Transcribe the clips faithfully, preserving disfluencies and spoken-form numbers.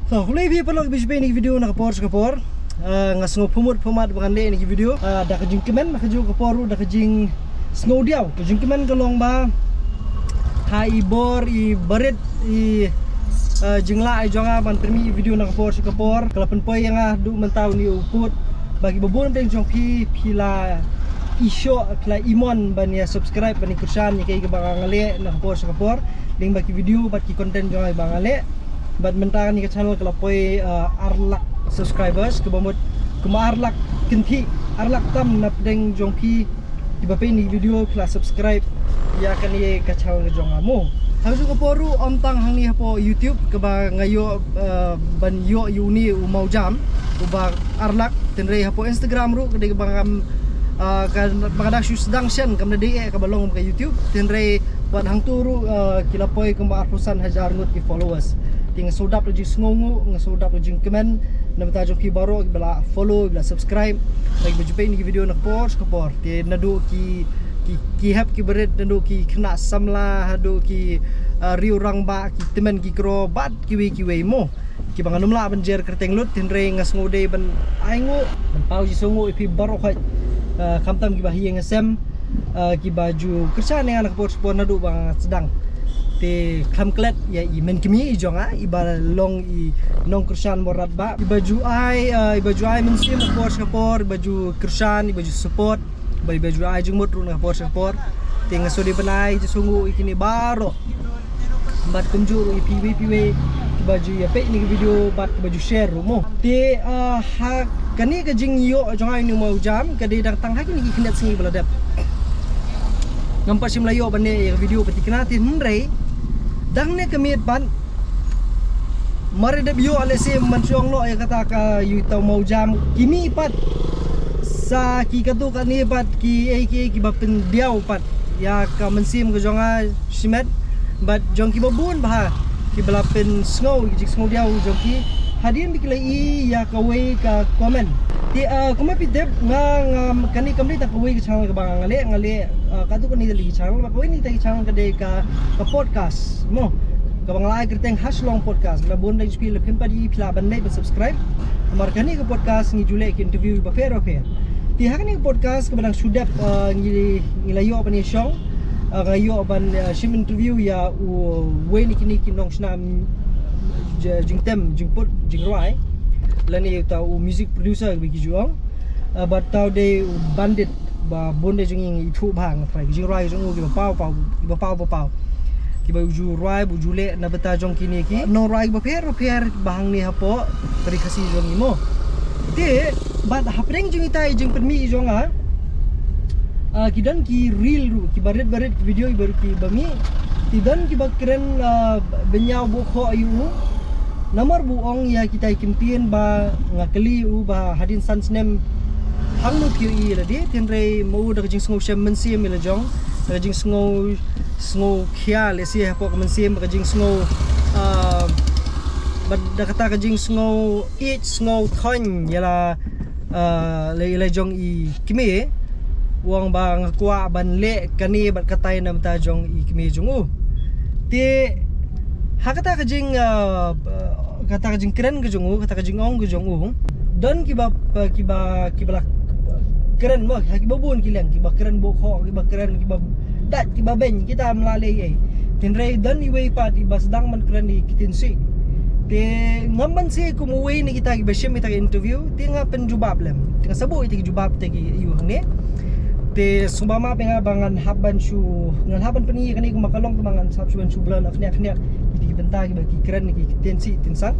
So, khublei phi paralok ba phi ju peit ïa kane ka video na ka por sha ka por. Ah, nga sngew pyrmut pyrmat ba ngan leh ïa kane ka video. Ah, da ka jingkmen, na kajuh ka por ruh da ka jingsngewdiaw. Ka jingkmen ka long ba ha i bor i barit i, ah, jinglah i jong nga ban pynmih video na ka por sha ka por. Ka la pynpoi ïa nga haduh mynta une u pud. Ba kiba bun pdeng jong phi, phi la i shoh, phi la i mon ban ïa subscribe, ban ïa kyrshan ïa kaei kaba nga leh na ka por sha ka por. Dei ba ki video bad ki content jong nga ba nga leh. Bad mynta kane ka channel ka la poi, uh, ar lak subscribers, kaba mut kumba ar lak kynthih, ar lak tam na pdeng jong phi kiba peit ïa kane ka video, phi la subscribe ïa kane ka channel ka jong nga mo. Hangne ka por ruh ym tang hangne hapoh YouTube kaba nga ïoh, uh, ban ïoh ïa une u mawjam uba ar lak, hynrei hapoh Instagram ruh ka dei kaba ngam, uh, kaba nga da shu sdang shen, kam dei eh kaba long ka YouTube, hynrei wat hangto ruh, uh, ki la poi kumba arphew san hajar ngut ki followers. Te nga sngewdap da jingsngewnguh, nga sngewdap da jingkmen na bynta jong phi baroh kiba la follow, kiba la subscribe, kiba ju peit ïa kane ka video na ka por sha ka por. Te naduh ki, ki, ki hep ki barit, naduh ki khynnah samla haduh ki, uh, riew rangbah, ki tymmen ki kro bad kiwei kiwei mo. Kiba ngan ym lah ban jer kyrteng lut, hynrei nga sngew dei ban ai nguh, ban paw jingsngewnguh ïa phi baroh khoit, uh, khamtam kiba ha ïing ha sem, uh, kiba ju kyrshan ïa nga na ka por sha ka por naduh ba nga sdang. Te khlem klet ïa i mei kmie i jong nga, iba long i nongkyrshan Mawryngkneng, iba ju ai, uh, iba ju ai mynsiem na ka por sha ka por, iba ju kyrshan, iba ju support, ba iba ju ai jingmut ruh na ka por sha ka por. Te nga sngew dei ban ai jingsngewnguh ïa kine baroh. Bad kumjuh ruh ïa phi wei phi wei kiba ju ïa peit ïa kane ka video bad kiba ju share ruh mo. Te, ah, ha kane ka jingïoh jong nga ïa une u mawjam ka dei dang tang ha kine ki khyndiat sngi ba la dep. Ngam pat shym la ïoh ban leh ïa ka video ba thikna, te hynrei dang ne ka miet pat, mar dep ïoh lehse, man shu ong noh ïa kata ka, ïa uta u mawjam, ki mih pat sa ki katto katne pat kiei kiei kiba pyndiaw pat ïa ka mynsiem ka jong nga shimet, bad jong kiba bun bha kiba la pynsngew ïa ka jingsngewdiaw jong ki hadien ba ki la ïohi ïa kawei ka comment. Te, ah, kumba phi tip, nga, nga, kane kam dei tang kawei ka channel kaba nga leh, nga leh, ah, katto katne tylli ki channel, bad kawei na kita ki channel ka dei ka, ka podcast mo, kaba nga la ai kyrteng Ha Shillong Podcast. Lada bun na phi la phim pat ïohi, phi lah ban leit ban subscribe. Namar kane ka podcast ngi ju leh ki interview bapher bapher. Te ha kane ka podcast kaba dang shu dep, ah, ngi, ngi la ïoh ban ïashong, ah, nga ïoh ban, ah, shim interview ïa uwei na kine ki nongshna, mm, j-, jingtem, jingput, jingrwai, lane uta u music producer ba ki ju ong. Ah, bad uta u dei u Bandit, ba bun na jong ngi ngi ithuh bha, nga tharai ki jingrwai jong u kiba paw paw, kiba paw paw paw, kiba u ju rwai, ba u ju leh na bynta jong kine ki nongrwai bapher bapher ba hangne hapoh ka ri Khasi jong ngi mo. Te bad hapdeng jong ita i jingpynmih jong nga, ah, ki don ki reel ruh kiba rit ba rit, ki video kiba, kiba mih. Ki don kiba kren, ah, bynñiaw buh khoh ïa u. Namar ba u ong ïa kita ki kyntien ba nga kylli ïa u ba hadien san snem hangno phi ïohi ïa lade, hynrei ma u da ka jingsngew shem mynsiem ïa la jong, da ka jingsngew, sngew khia lehse hapoh ka mynsiem, da ka jingsngew, ah, bad da kata ka jingsngew ïeit sngew thoiñ ïa la, ah, la, ïa la jong i kmie, u ong ba nga kwah ban leh kane bad katai na bynta jong i kmie jong u. Te ha kata ka jing, ah, kata ka jingkren ka jong u, kata ka jingong ka jong u, don kiba, kiba, kiba la kren mo, ha kiba bun ki liang, kiba kren buh khoh, kiba kren, kiba dait, kiba beiñ, kita ym lah leh ei. Hynrei don iwei pat iba sdang ban kren ïa ki ktien sih. Te ngam banse kum uwei na kita kiba shim ita ki interview, te nga pynjubab lem. Te nga sa buh ita ki jubab te ki ïa u hangne. Te sngewbha map ïa nga ba ngan hap ban shu, ngan hap ban pyni ïa kane kumba ka long, kumba ngan hap shu ban shu blur na khyndiat khyndiat ïa ki bynta kiba ki kren ïa ki ktien sih ktien sang.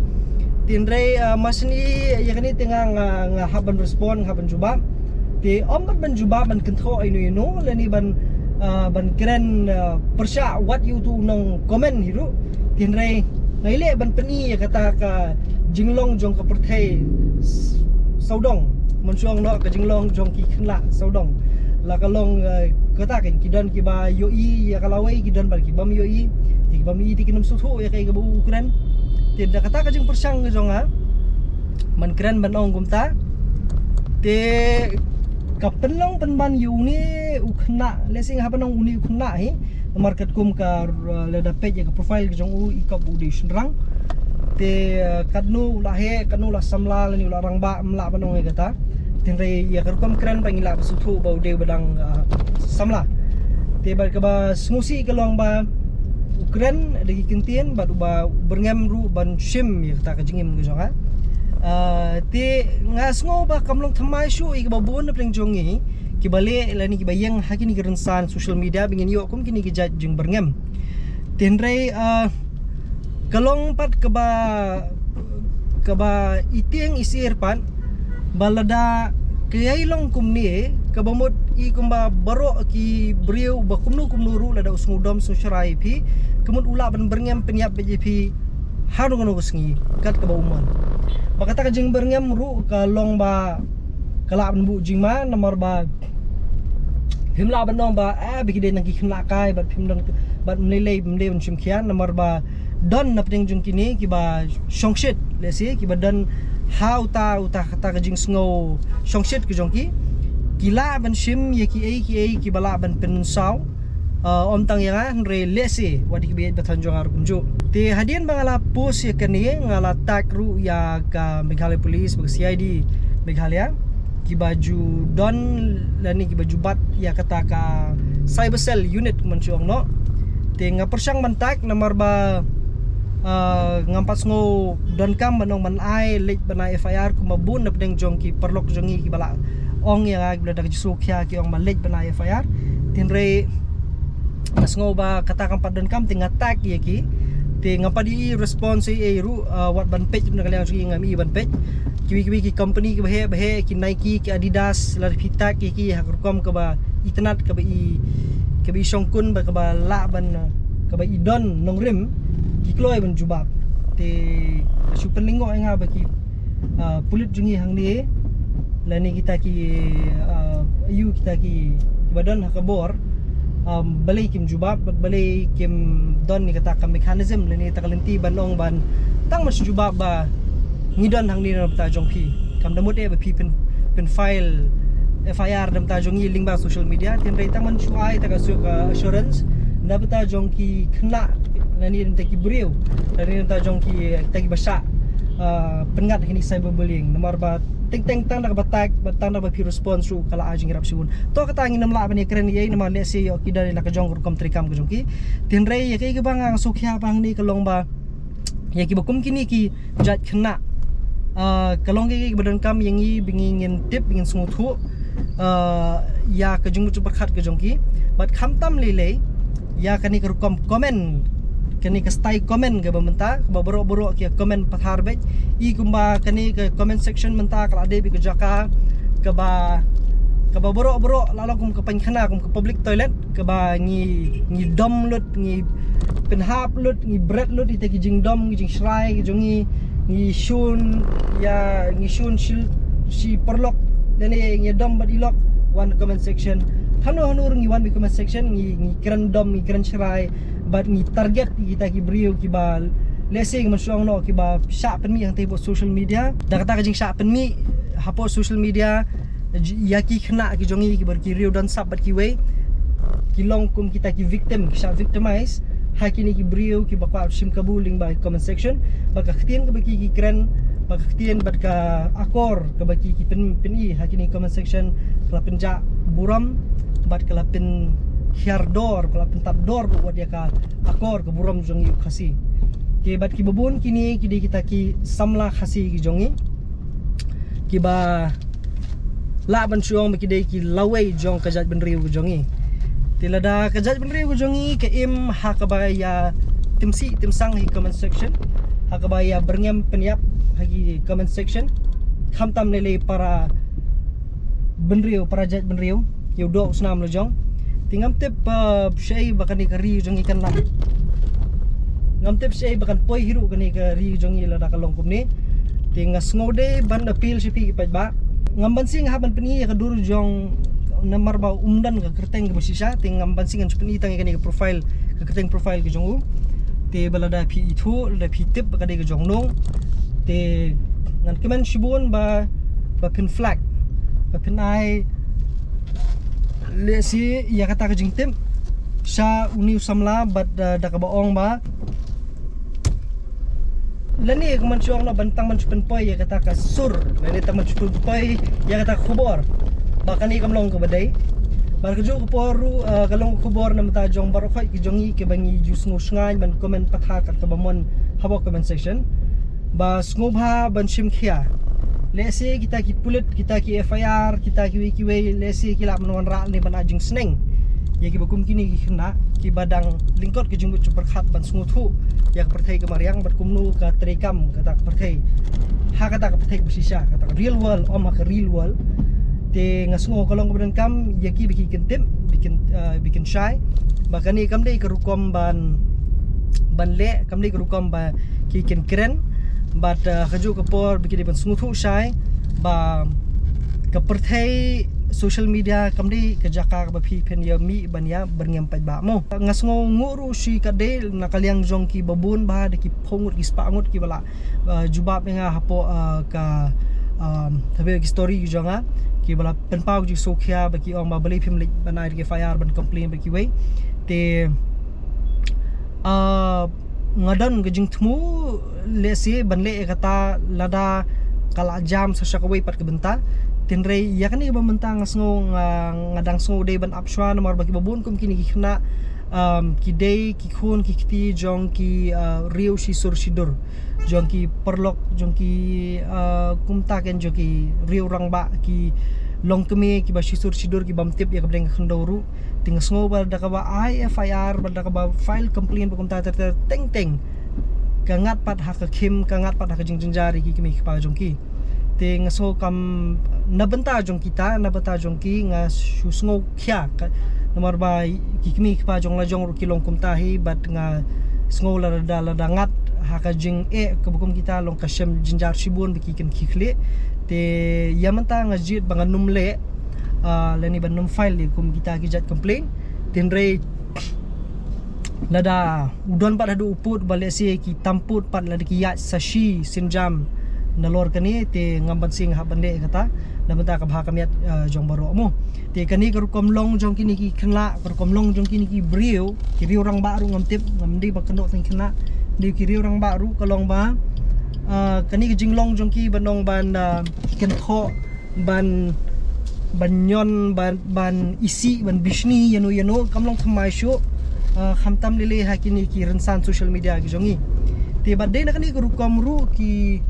Te hynrei, ah, ma shen ïa kane te nga, nga, nga hap ban respond, nga hap ban jubab. Te ym pat ban jubab ban kynthoh ïano ïano lane ban, ah, ban kren, ah, pyrshah wat ïa uto u nong comment hi ruh. Te hynrei nga ïaleh ban pyni ïa kata ka jinglong jong ka pyrthei s-, sawdong. Mon shu ong noh ka jinglong jong ki khynnah sawdong. La ka long, eh, kata kan, ki don kiba ïohi ïa ka lawei, ki don bad ki bym ïohi. Te ki bym ïohi te kin ym sngewthuh ïa kaei kaba u kren. Te da kata ka jingpyrshang ka jong nga ban kren ban ong kumta, te ka pynlong pynban ïa une u khynnah, lehse nga hap ban ong une u khynnah hi. Namar katkum ka, uh, lada peit ïa ka profile ka jong u, i kop u dei u shynrang. Te uh, katno u la heh, katno u la samla lane u la rangbah, ym lah ban ong ïa kata. Te hynrei ïa ka rukom kren pat ngi lah ban sngewthuh ba u dei u ba dang uh, samla. Te bad kaba sngewsih ka long ba u kren da ki kyntien bad u ba u byrngem ruh ban shim ïa kata ka jingim ka jong nga. Uh, te nga sngew ba kam long thymmai shuh ïa kiba bun na pdeng jong ngi kiba leh lane kiba ïeng ha kine ki rynsan social media ba ngin ïoh kum kine ki jait jingbyrngem. Te hynrei uh, ka long pat kaba kaba i tieng i syier pat ba lada ka ïai long kumne kaba mut i kumba baroh ki briew ba kumno kumno ruh lada u sngewdom sngewshrai ïa phi ka mut u lah ban byrngem pynïap beit ïa phi ha kano kano ka sngi kat kaba u mon. Ba kata ka jingbyrngem ruh ka long ba ka lah ban buh jingma namar ba phim lah ban ong ba eh ba ki dei nang ki khynnah kai bad phim don bad ym lei lei ym dei ban shim khia namar ba don na pdeng jong kine kiba shongshit lehse kiba don ha uta uta kata ka jingsngew shongshit ka jong ki ki lah ban shim ïa kiei kiei kiba lah ban pynsaw. Uh, ym tang ïa nga hynrei lehse wat ïa kiba ïeit ba than jong nga ruh kumjuh. Te hadien ba nga la post ïa kane nga la tag ruh ïa ka Meghalaya Police bad ka C I D Meghalaya kiba ju don lane kiba ju bat ïa kata ka cyber cell unit kumba shu ong noh. Te nga pyrshang ban tag namar ba uh, ngam pat sngew donkam ban ong ban ai leit ban ai F I R kumba bun na pdeng jong ki paralok jong ngi kiba la ong ïa nga kiba la da ka jingsngewkhia ki ong ban leit ban ai F I R. Te hynrei nga sngew ba kata kam pat donkam te nga tag ïa ki. Te ngam pat ïohi response ei ei ruh uh, wat ban peit na ka liang jong ngi ngam ïohi ban peit. Kiwei kiwei ki company kiba heh ba heh ki Nike ki Adidas lada phi tag ïa ki ha ka rukom kaba itynnad kaba i kaba i shongkun ba kaba lah ban uh, kaba i don nongrim ki kloi ban jubab. Te ka shu pynlyngngoh ïa nga ba ki uh, pulit jong ngi hangne lane kita ki uh, aïu kita ki kiba don ha ka bor um, balei kim jubab bad balei kim don ïa kata ka mechanism lane kata ka lynti ban ong ban tang ban shu jubab ba ngi don hangne na bynta jong phi. Kam da mut eh ba phi pyn pyn file F I R na bynta jong ngi lyngba social media. Te hynrei tang ban shu ai kata ka assu- ka assurance na bynta jong ki khynnah lane na bynta ki briew lane na bynta jong ki kita kiba shah uh, pynngat ha kine ki cyberbullying namar ba teng teng tang da kaba tag bad tang da kaba phi response ruh ka la ai jingïarap shibun. To kata ngin ym lah ban ïakren ei ei namar lehse ïoh ki don ïa la ka jong ka rukom treikam ka jong ki. Te hynrei ïa kaei kaba nga sngewkhia ba hangne ka long ba ïa kiba kum kine ki jait khynnah uh, ka long kaei kaei kaba donkam ïa ngi ba ngi ngin tip ba ngin sngewthuh uh, ïa ka jingmut jingpyrkhat ka jong ki bad khamtam lei lei ïa kane ka rukom comment kane ka style comment kaba mynta kaba baroh baroh ki comment pathar beit i kumba kane ka comment section mynta ka la dei beit ka jaka kaba kaba baroh baroh la long kum ka painkhana kum ka public toilet kaba ngi ngi dom lut ngi pynhap lut ngi bret lut ïa kita ki jingdom ki jingshrai ki jong ngi ngi shun ïa ngi shun shi shi paralok lane ngi dom bad i lok wan comment section hano hano ruh ngi wan bad comment section ngi ngi kren dom ngi kren shrai bad ngi target ïa kita ki briew kiba lehse ngi mynshuwa noh kiba shah pynmih hangtei hapoh social media da kata ka jingshah pynmih hapoh social media ïa ki khynnah ki jong ngi kiba ki riew don sap bad kiwei ki long kum kita ki victim ki shah victimize ha kine ki briew kiba kwah shim kabu lyngba comment section bad ka ktien kaba ki ki kren bad ka ktien bad ka akor kaba ki ki pyn pyn i ha kine comment section ka la pynjah burom bad ka la pynhiar dor ka la pyntap dor wat ïa ka akor ka burom jong ngi u Khasi. Te bad kiba bun kine ki dei kita ki samla Khasi ki jong ngi kiba lah ban shu ong ba ki dei ki lawei jong ka jaitbynriew ka jong ngi. Te lada ka jaitbynriew ka jong ngi ka im ha kaba ïa timsih timsang ha ki comment section ha kaba ïa byrngem pynïap ha ki comment section khamtam lei lei para bynriew para jaitbynriew ïa u doh u snam la jong. Te ngam tip uh, shaei ba kane ka ri jong ngi kan lam ngam tip shaei ba kan poi hi ruh kane ka ri jong ngi lada ka long kumne. Te nga sngew dei ban appeal sha phi ki paidbah ngam bansi nga hap ban pyni ïa ka dur jong namar ba um don ka kyrteng kaba shisha te ngam bansi ngan shu pyni tang ïa kane ka profile ka kyrteng profile ka jong u. Te ba lada phi ithuh lada phi tip ba ka dei ka jong no te ngan kmen shibun ba ba phin flag ba phin ai lehse ïa kata ka jingtip sha une u samla bad uh, da kaba ong ba Lane ka man shu ong na ban tang man shu pynpoi ïa kata ka sur, lane tang man shu pynpoi ïa kata ka khubor. Ba kane kam long kaba dei. Bad kajuh ka por ruh, ah, ka long ka khubor na bynta jong baroh khoit ki jong ngi kiba ngi ju sngew shngaiñ ban comment pat ha kaba mon hapoh comment section. Ba sngewbha ban shim khia. Lehse kita ki pulit, kita ki F I R, kita kiwei kiwei, lehse ki lah ban wanrah ne ban ai jingsneng ïa kiba kum kine ki khynnah kiba dang lyngkot ka jingmut jingpyrkhat ban sngewthuh ïa ka pyrthei ka mariang bad kumno ka treikam kata ka pyrthei. Ha kata ka pyrthei ba shisha, kata ka real world, ym ha ka real world. Te nga sngew ka long kaba donkam ïa ki ba ki kyntip, ba kin, ah, ba kin shai. Ba kane kam dei ka rukom ban, ban leh, kam dei ka rukom ba ki kin kren. Bad, ah, kajuh ka por ba ki dei ban sngewthuh shai ba ka pyrthei social media kam dei ka jaka kaba phi phin ïa mih ban ïa byrngem paidbah mo. Nga sngew nguh ruh shi katdei na ka liang jong kiba bun bha, da ki phew ngut ki spah ngut kiba la, ah, jubab ïa nga hapoh, ah, ka, um, hapoh ki story ki jong nga, kiba la pynpaw ki jingsngewkhia ba ki ong ba balei phim leit ban ai da ki F I R ban complain bad kiwei. Te, ah, nga don ka jingthmu lehse ban leh ïa kata lada ka la jam sa sha kawei pat ka bynta. Hynrei ïa kane kaba mynta nga sngew, nga, nga dang sngew dei ban ap shuwa namar ba kiba bun kum kine ki khynnah, um, ki dei ki khun ki kti jong ki, ah, riew shi sur shi dur, jong ki paralok, jong ki, ah, kumta ken, jong ki riew rangbah, ki longkmie kiba shi sur shi dur, ki bym tip ïa ka bneng ka khyndew ruh. Te nga sngew ba da kaba ai F I R, ba da kaba file complaint ba kumta ter ter, teng teng ka ngat pat ha ka khim, ka ngat pat ha ka jingjynjar ïa ki kmie ki kpa jong ki. Te nga sngew kam na bynta jong kita, na bynta jong ki, nga shu sngew khia ka, namar ba ki kmie ki kpa jong la jong ruh ki long kumta hi. Bad nga sngew lada, lada ngat ha ka jingeh kaba kum kita, long ka shem jynjar shibun ba ki kynkhih khlieh. Te ïa mynta nga jied ba ngan ym leh, ah, lane ban ym file ïa kum kita ki jait complain. Te hynrei lada u don pat haduh u pud, ba lehse ki tam pud pat, lada ki ïaid sa shi sienjam nalor kane, te ngam banse nga hap ban leh kata, na bynta ka bha ka miat, ah, jong baroh mo. Te kane ka rukom long jong kine ki khynnah, ka rukom long jong kine ki briew, ki riew rangbah ruh ngam tip, ngam dei ba kynnoh tang khynnah, dei ki riew rangbah ruh ka long ba, ah, kane ka jinglong jong ki ban ong ban, ah, kynthoh, ban, ban ñion, ban, ban isih, ban bishni ïano ïano, kam long thymmai shuh, ah, khamtam lei lei ha kine ki rynsan social media ki jong ngi. Te bad dei na kane ka rukom ruh ki,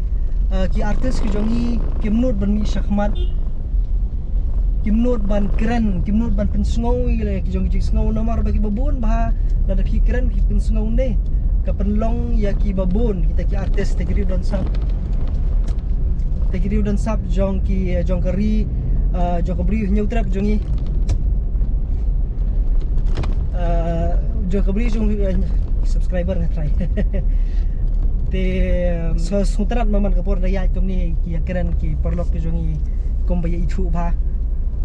ah, ki artist ki jong ngi kim nud ban mih shakhmat, kim nud ban kren, kim nud ban pynsngew ïa ki jong ki jingsngew, namar ba kiba bun bha lada phi kren phi pynsngew ne ka pynlong ïa kiba bun, kita ki artist, te ki riew don sap, te ki riew don sap jong ki, jong ka ri, ah, jong ka bri Hynñiewtrep jong ngi. Ah, jong ka bri jong, ah, subscriber nga trai. Te, um, so, sngewtynnat ma man ka por da ïaid kumne, ki ïa kren ki paralok ki jong ngi kumba ïa ithuh bha.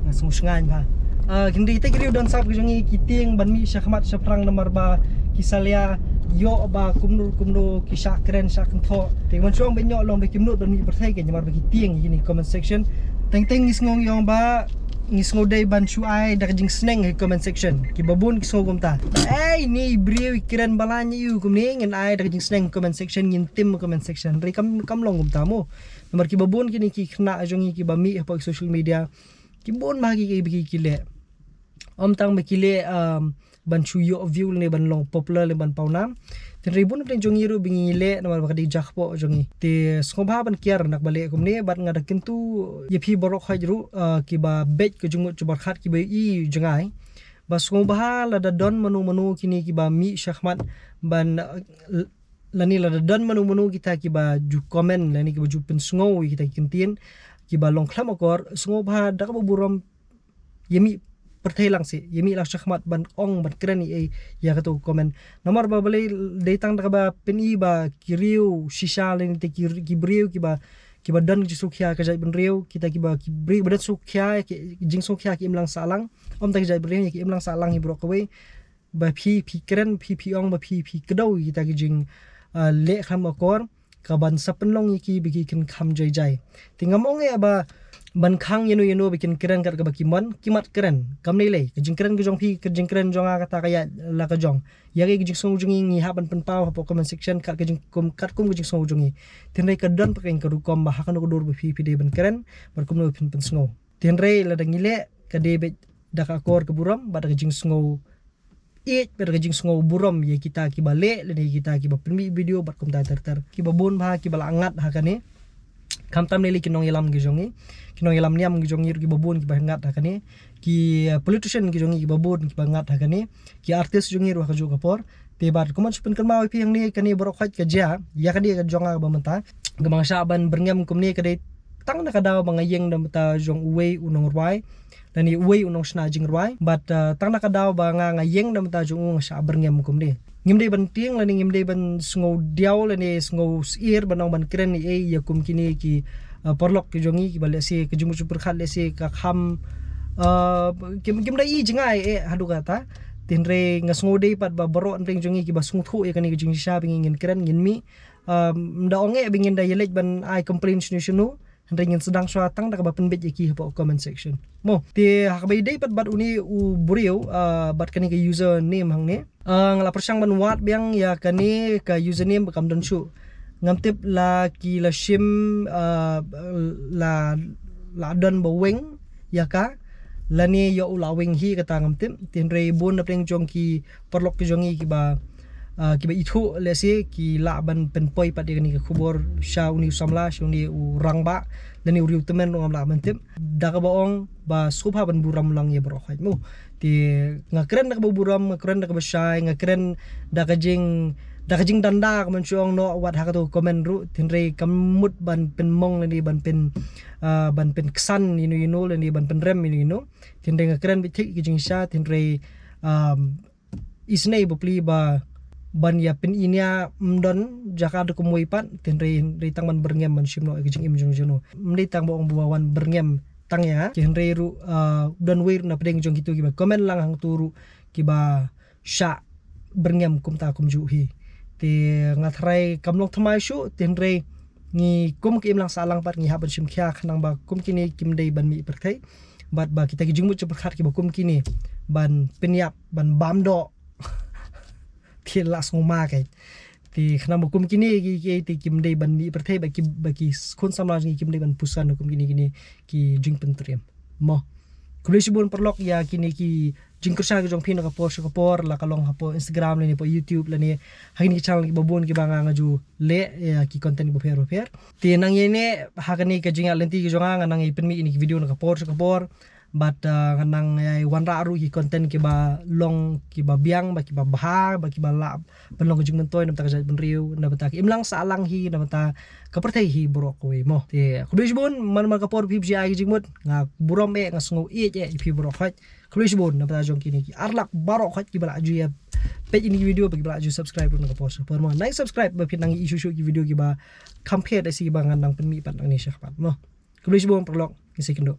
Nga sngew shngaiñ bha. Ah, kine kita ki riew don sap ki jong ngi ki tieng ban mih shakhmat shaphrang namar ba ki salia ïoh ba kumno kumno ki shah kren shah kynthoh. Te man shuwa ba ïoh long ba kim nud ban mih pyrthei, ke namar ba ki tieng ïa kine comment section. Teng teng ngi sngew ïa ba ngi sngew dei ban shu ai da ka jingsneng ha comment section. Kiba bun ki sngew kumta. Ei, ni briew i kren ba la ñi u kumne, ngin ai da ka jingsneng comment section, ngin tim comment section. Hynrei kam, kam long kumta mo. Namar kiba bun kine ki khynnah jong ngi kiba mih hapoh social media, ki bun bha ki, ki, ki, ki leh. Ym tang ba ki leh, um, ban shu ïoh view lane ban long popular lane ban paw nam. Te hynrei bun na pdeng jong ngi ruh ba ngi leh namar ba ka dei jaka hapoh jong ngi. Te sngewbha ban kiar na kaba leh kumne, bad nga da kyntu ïa phi baroh khoit ruh, ah, kiba beit ka jingmut jingpyrkhat, kiba ïohi jngai, ba sngewbha lada don mano mano kine kiba mih shakhmat ban, ah, l-, lane lada don mano mano kita kiba ju comment lane kiba ju pynsngew ïa kita ki kyntien kiba long khlem akor, sngewbha da kaba burom ïa mih pyrthei lang seh, ïa mih lang shakhmat ban ong, ban kren ïa, ïa kato ka comment. Namar ba balei, dei tang da kaba pyni ba ki riew shisha lane te ki, ki briew kiba, kiba don jingsngewkhia ka jaitbynriew, kita kiba, ki briew ba don sngewkhia, ki jingsngewkhia ki imlang sahlang. Ym tang ki jaitbynriew, ki imlang sahlang hi baroh kawei. Ba phi, phi kren, phi, phi ong, ba phi, phi kdew kita ki jing, ah, leh khlem akor. ka ban sa pynlong ïa ki ba ki kin kham jai jai. Te ngam ong ïa ba ban khang ïano ïano ba kin kren kat kaba ki mon, ki mat kren. Kam lei lei, ka jingkren ka jong phi, ka jingkren jong nga kata ka ïa la ka jong. Ïa ka jingsngew jong ngi ngi hap ban pynpaw hapoh comment section kat ka jingkum, kat kum ka jingsngew jong ngi. Te hynrei ka don pat ka rukom ba ha kano ka dur ba phi phi dei ban kren, bad kumno phin pynsngew. Te hynrei lada ngi leh ka dei beit da ka akor ka burom bad da ka jingsngew ïeit bad da ka jingsngew burom ïa kita kiba leh lane ïa kita kiba pynmih video bad kumta ter ter. Kiba bun bha kiba la ngat ha kane. Khamtam lei lei ki nongïalam ki jong ngi, ki nongïalam niam ki jong ngi ruh kiba bun kiba ngat ha kane. Ki, uh, politician ki jong ngi kiba bun kiba ngat ha kane. Ki artist jong ngi ruh ha kajuh ka por. Te bad kumban shu pynkynmaw ïa phi hangne, kane baroh khoit ka jia ïa kane ka jong nga ba mynta. Kaba nga shah ban byrngem kumne ka dei tang na ka daw ba nga ïeng da mynta jong uwei u nongrwai lane uwei u nongshna jingrwai. Bad, uh, tang na ka daw ba nga nga ïeng da mynta jong u nga shah byrngem kumne. Ngim dei ban tieng lane ngim dei ban sngew diaw lane sngew syier ban ong ban kren ei ei ïa kum kine ki, uh, paralok ki jong ngi kiba lehse ka jingmut jingpyrkhat lehse ka kham, uh, kim, kim da i jngai eh haduh kata. Te hynrei nga sngew dei pat ba baroh hynrei jong ngi kiba sngewthuh ïa kane ka jingshisha ba ngi ngin kren ngin mih. Um, ym da ong eh ba ngin da ïaleit ban ai complain shano shano. Hynrei ngin sdang shuwa tang da kaba pynbeit ïa ki hapoh comment section. Mo, te ha kaba ïadei pat bad une u briew, uh, bad kane ka username hangne. Uh, nga la pyrshang ban wad biang ïa kane ka username ba kam don shuh. Ngam tip la ki la shim, uh, la, la don ba weng ïa ka lane ïoh u la weng hi kata ngam tip. Te hynrei bun na pdeng jong ki paralok ki jong ngi kiba, ah, kiba ithuh lehse ki lah ban pynpoi pat ïa kane ka khubor sha une u samla, sha une u rangbah lane u riewtymmen ruh ngam lah ban tip. Da kaba ong ba sngewbha ban burom lang ïa baroh khoit mo. Te nga kren da kaba burom, nga kren da kaba shai, nga kren da ka jing, da ka jingdanda ka man shu ong noh wat ha kato comment ruh. Te hynrei kam mut ban pynmong lane ban pyn, ah, ban pynksan ïano ïano lane ban pynrem ïano ïano. Te hynrei nga kren beit thik ki jingshisha, te hynrei, um, isynei bapli ba ban ïa pyni nia ym don jaka da kumwei pat, te hynrei, hynrei tang ban byrngem ban shim noh ïa ka jingim jong jong no. Ym dei tang ba ong ba wan byrngem tang ïa nga, te hynrei ruh, ah, don wei ruh na pdeng jong kito kiba comment lang hangto ruh kiba shah byrngem kumta kumjuh hi. Te nga tharai kam long thymmai shuh, te hynrei ngi kum ki imlang sahlang pat ngi hap ban shim khia khnang ba kum kine kim dei ban mih pyrthei. Bad ba kita ki jingmut jingpyrkhat kiba kum kine ban pynïap, ban bam doh. Te la sngewma kai. Te khnang ba kum kine ki, ki, te kim dei ban mih pyrthei, ba ki, ba ki khun samla jong ngi kim dei ban puson kum kine, kine ki jingpyntriem. Mo. Khublei shibun paralok ïa kine ki jingkyrshan ki jong phi na ka por sha ka por, la ka long hapoh Instagram lane hapoh YouTube lane ha kine ki channel kiba bun kiba nga nga ju leh ïa ki content kiba pher bapher. Te nang ïa ne ha kane ka jingïaid lynti ki jong nga, nga nang ïa pynmih ïa ki video na ka por sha ka por. Bad, uh, nga nang ïa wanrah ruh ki content kiba long kiba biang, ba kiba bha, ba kiba lah ban long ka jingmyntoi na bynta ka jaitbynriew, na bynta ka imlang sahlang hi, na bynta ka pyrthei hi baroh kawei mo. Te khublei shibun, man man ka por phi bsih ïa ki jingmut, nga burom eh, nga sngew ïeit eh ïa phi baroh khoit. Khublei shibun na bynta jong kine ki ar lak baroh khoit kiba la ju ïa peit ïa kine ki video, ba kiba la ju subscribe ruh na ka por sha ka por mo. Nang subscribe ba phin nang ïohi shuh shuh ki video kiba kham pher da shi kiba ngan nang pynmih pat nangne shakhmat mo. Khublei shibun paralok, ngin sa ïakynduh.